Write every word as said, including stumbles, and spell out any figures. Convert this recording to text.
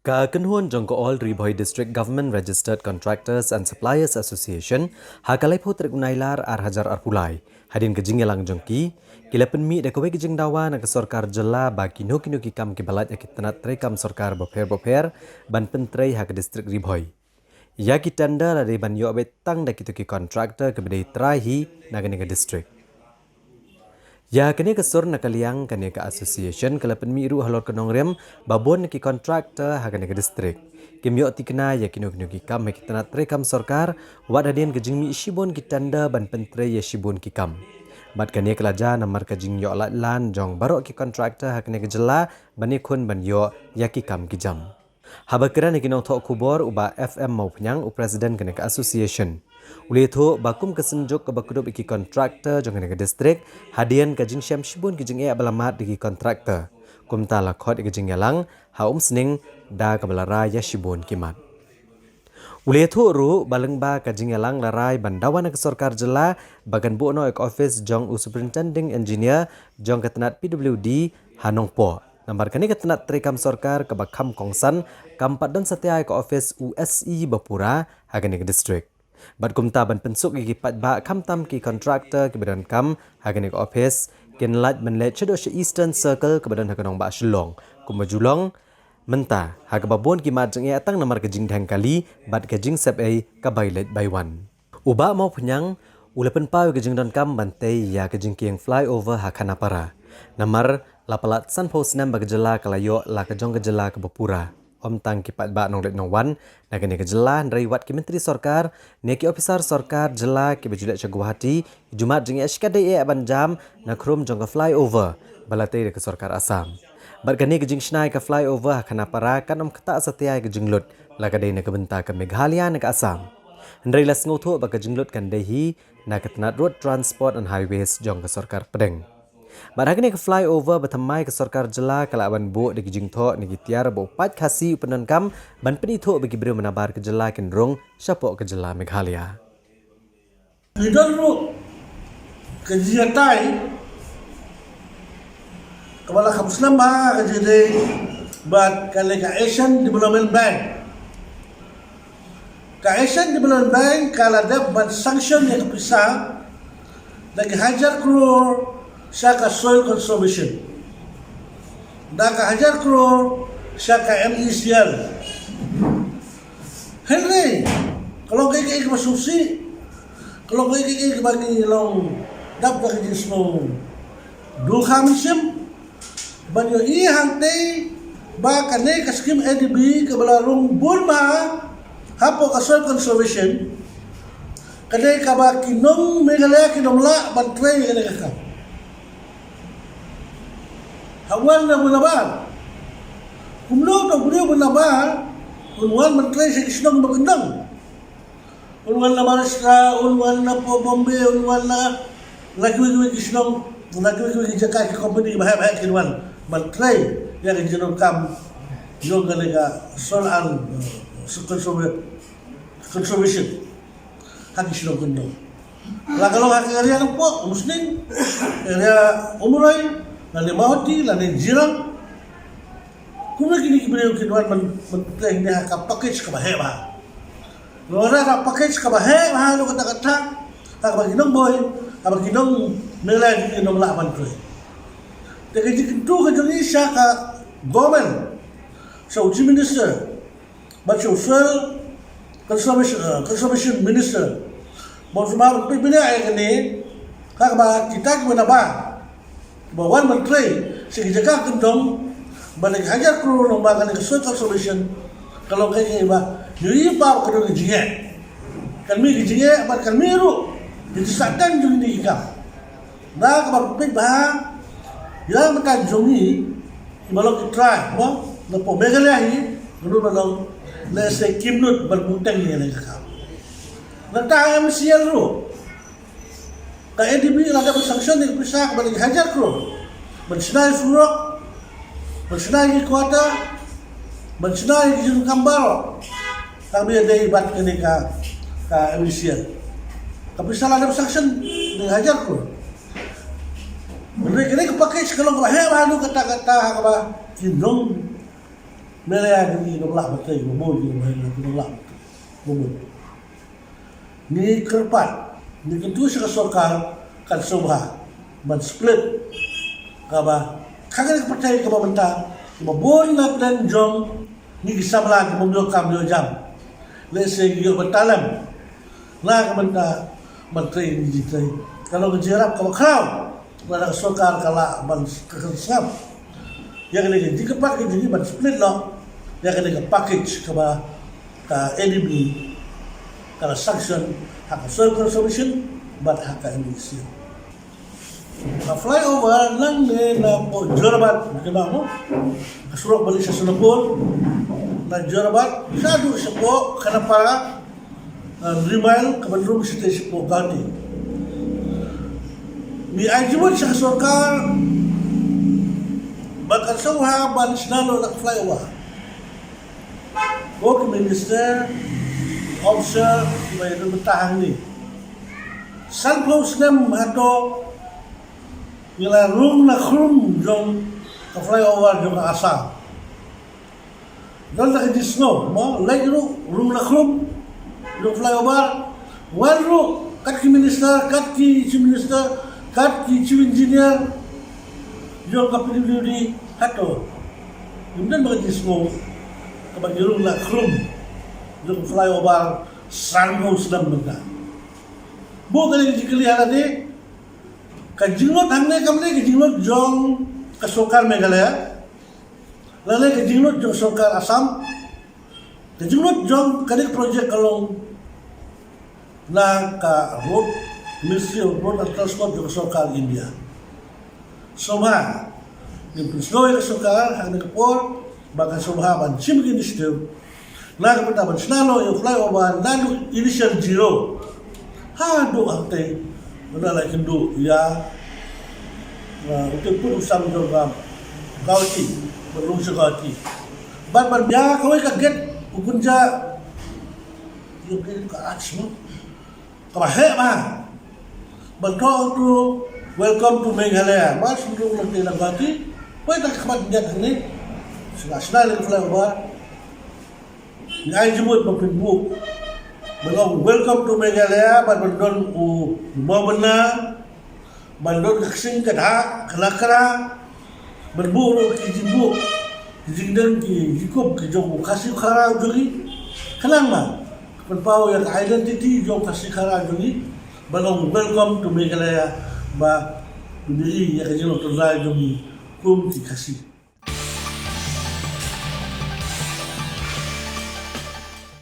Ka kynhun jong ka All Ri Bhoi District Government Registered Contractors and Suppliers Association, ha ka laiphew tarik u Nailar ar hajar arphew lai, hadien ka jingïalang jong ki, ki la pynmih da kawei ka jingdawa na ka sorkar jylla ba kino kino ki kam kiba lait ha ki tnat treikam sorkar bapher bapher ban pyntrei ha ka district Ri Bhoi. Ïa ki tender la dei ban ïoh beit tang da kito ki contractor kiba dei trai hi na kane ka district. Ïa kane ka sur na ka liang kane ka association ka la pynmih ruh halor ka nongrim ba bun na ki contractor ha kane ka district kim ïoh tikna ïa kino kino ki kam ha ki tnat treikam sorkar, wat hadien ka jingmih shibun ki tender ban pyntrei ïa shibun ki kam. Bad kane ka la jia namar ka jingïoh lait lan jong baroh ki contractor ha kane ka jylla ban ïakhun ban ïoh ïa ki kam ki jam. Haba kren ha ki nongthoh khubor u Bah F M Mawphniang, u president kane ka association, u la ïathuh ba kum ka synjuk kaba kdup ïa ki contractor jong kane ka district, hadien ka jingshem shibun ki jingeh ba la mad da ki contractor, kumta la khot ïa ka jingïalang ha Umsning da kaba la rai ïa shibun ki mat. U la ïathuh ruh ba lyngba ka jingïalang la rai ban dawa na ka sorkar jylla ba kan buh noh ïa ka office jong u superintending engineer jong ka tnat P W D ha Nongpoh. Namar kane ka tnat treikam sorkar kaba kham kongsan kam pat don satia ïa ka office u S E ba pura ha kane ka district. Bad kumta ban pynsuk ïa ki paidbah khamtam ki contractor kiba donkam ha kane ka office, kin lait ban leit shaduh sha Eastern Circle kaba don ha ka nongbah Shillong, kumba ju long mynta, ha kaba bun ki mad jingeh tang namar ka jingdheng kali bad ka jingsep ei ka bai leit bai wan. U Bah Mawphniang u la pynpaw ïa ka jingdonkam ban tei ïa ka jingkieng flyover ha Khanapara. Namar la palat sanphew snem ba ka jylla ka la ïoh la ka jong ka jylla kaba pura. Ym tang ki paidbah nongleit nongwan na kane ka jylla, hynrei wat ki myntri sorkar ne ki ophisar sorkar jylla kiba ju leit sha Guwahati, ju mad jingeh shikatdei eh ban jam na khrum jong ka flyover ba la tei da ka sorkar Assam. Bad kane ka jingshna ïa ka flyover ha Khanapara kan ym ktah satia ïa ka jinglut, la ka dei na ka bynta ka Meghalaya ne ka Assam. Hynrei la sngewthuh ba ka jinglut kan dei hi na ka tnat Road Transport and Highways jong ka sorkar pdeng. Bad ha kane ka flyover ba thymmai ka sorkar jylla ka lah ban buh da ki jingthoh ne ki tiar ba u paid Khasi u pyndonkam ban pynithuh ba ki briew ba nabar ka jylla kin rung shapoh ka jylla Meghalaya. Ngi don ruh ka jingïatai kaba la kham slem bha, ka jingïadei bad kane ka Asian Development Bank. Ka Asian Development Bank ka la dep ban sanction ïa ka pisa da ki hajar klur sha ka soil conservation, da ka hajar klur sha ka M E C L. Hynrei ka long kaei kaei kaba sngewsih, ka long kaei kaei kaba ngi long dap da ka jingsngew dukha mynsiem. Ban ïohi hangtei ba kane ka skim A D B kaba la rung bun bha hapoh ka soil conservation, kane kaba ki nong Meghalaya ki nong lah ban trei kane ka kam. Ha wan na bun nabar. Kumno to briew bun nabar un wan ban trei sha ki shnong ba kyndong. Un wan na Maharashtra, un wan na Bombay, un wan na la kiwei kiwei ki shnong, la kiwei kiwei ki jaka, ki company ba heh ba heh kin wan ban trei ïa ka jingdonkam jong kane ka soil and, uh, conserva-, conservation ha ki shnong kyndong. La ka long ha ka area Nongpoh, Umsning, area Umroi, lane Mawhati, lane Jirang. Kumno kine ki briew kin wan ban, ban trei hangne ha ka package kaba heh bha. Lada ka package kaba heh bha ruh kata kata, ha kaba ki nong Bhoi, ha kaba ki nong Meghalaya ki nong lah ban trei. Te ka jingkyntu ka jong ngi sha ka government, sha u Chief Minister, bad sha u Soil Conservation, uh, Conservation Minister, ba shu ban pynbna ïa kane, ha kaba kita kiba nabar ba wan ban trei sha ki jaka kyndong, ba da ki hajar klur lyngba kane ka soil conservation, ka long kaei kaei ba ngi ïohi ba ka don ka jingeh. Kan mih ka jingeh bad kan mih ruh ka jingsah teng jong kine ki kam. Na kaba pynbeit bha ïa ka bynta jong ngi kiba long ki trai, mo, na poh Meghalaya hi, ngi nud ban long, lehse kim nud ban buh teng ïa kane ka kam. Nangta ha M C L ruh, ka A D B la dep ban sanction ïa ka pisa kaba dei hajar klur ban shna ïa surok, ban shna ïa ki quarter, ban shna ïa ki jingdonkam baroh. Tang ba ïadei bad kane ka, ka M C L, ka pisa la dep ban sanction dei hajar klur. Hynrei kane ka package ka long kaba heh bha haduh katta katta, ha kaba ki nong Mynta ngi ngi lah ba trei, ba bun ngi ba ngi lah ba bun. Ngi kyrpad, ngi kyntu sha ka sorkar kan sngewbha ban split kaba, ka kane ka pyrthei kaba mynta, kaba bun na pdeng jong ngi ki samla ki bym ïoh kam ïoh jam. Lehse ngi ïoh ba talem na ka mynta ban trei ngi trei. Ka long ka jingïarap kaba khraw. Lada ka sorkar ka lah ban ka kan sngap ïa kane ka jingkyrpad ka jong ngi ban split noh ïa kane ka package kaba ka A D B ka la sanction ha ka Soil Conservation bad ha ka M E C. Ka flyover nangne napoh Jorabat, kaba mo, ka surok ba leit sha Sonapur, na Jorabat shaduh shapoh Khanapara, uh, three mile, ka ban rung shatei shapoh Guwahati. Ngi ai jingmut sha ka sorkar ba kan sngewbha ban shna noh na ka flyover. Ko ki minister, officer kiba ïadon bynta hangne, sanphew snem hato ngi la rung na khrum jong ka flyover jong ka Assam. Don la ka jingsngew mo, leit ruh rung na khrum jong flyover. Wan ruh kat ki minister, kat ki chief minister, kat ki chief engineer jong ka P W D, hato ngim don ba ka jingsngew kaba ngi rung na khrum jong flyover sanphew snem mynta. Bun ka jingkylli ha lade. Ka jinglut hangne kam dei ka jinglut jong ka sorkar Meghalaya, lane ka jinglut jong sorkar Assam. Ka jinglut jong kane ka project ka long na ka Road, Ministry of Road and Transport jong ka sorkar India. Sngewbha ngin pynsngew ïa ka sorkar ha kane ka por ba kan sngewbha ban shim ka initiative na ka bynta ban shna noh ïa u flyover naduh initial zero haduh hangtei, ban da la ïakynduh ïa, uh, u tip put u sam jong ka Guwahati, ban rung sha Guwahati. Bad ban ïa kawei ka gate u Gunja, ïa ka gate ka arch mo, kaba heh bha. Ban thoh to Welcome to Meghalaya, ba shu rung lynti na Guwahati, poi tang ka khmat gate hangne, shu la shna ïa ka flyover. Ngi ai jingmut ban pynbuk, ban ong Welcome to Meghalaya, ban, ban don u mawbynna, ban don ka ksing ka dhah ka lakra, ban buh ruh ki jingbuh, ki jingdon ki jingkup ki jong u Khasi u Khara jong ngi. Khnang ba ka pynpaw ïa ka identity jong u Khasi Khara jong ngi, ban ong Welcome to Meghalaya, ba pynïohi ïa ka jinglong tyndai jong ngi kum ki Khasi.